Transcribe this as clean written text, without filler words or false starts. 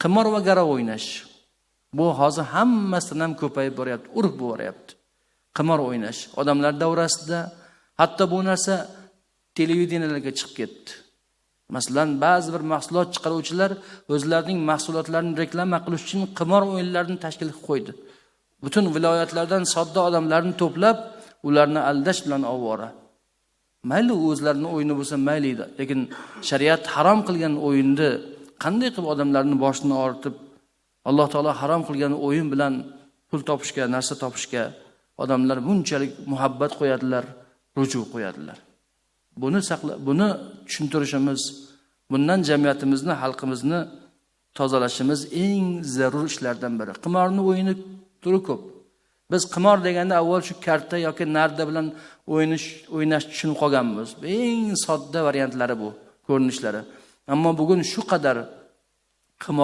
Qimor va garov o'ynash. Bu hozir hammasidan ham ko'payib boryapti, urf bo'lib boryapti. Qimor o'ynash odamlar davrasida, hatto bu narsa televideniyalarga chiqib ketdi. Masalan, ba'zi bir mahsulot chiqaruvchilar o'zlarining mahsulotlarini reklama qilish uchun qimor o'yinlarini tashkil qilib qo'ydi. Butun viloyatlardan sodda odamlarni to'plab, ularni aldash bilan ovora. Mayli o'zlarining o'yini bo'lsa mayli edi, lekin shariat harom qilgan o'yinni qanday qilib odamlarning boshini og'ritib, Alloh taolo harom qilgan o'yin bilan pul topishga, narsa topishga odamlar bunchalik muhabbat qo'yadilar, ruju qo'yadilar. Buni buni tushuntirishimiz, bundan jamiyatimizni, xalqimizni tozalashimiz eng zarur ishlardan biri. Qimorni o'yini turi ko'p. Biz qimor deganda avval shu karta yoki narda bilan o'ynash tushunib qolganmiz. Eng sodda variantlari bu, ko'rinishlari. Ammo bugun shu qadar qimor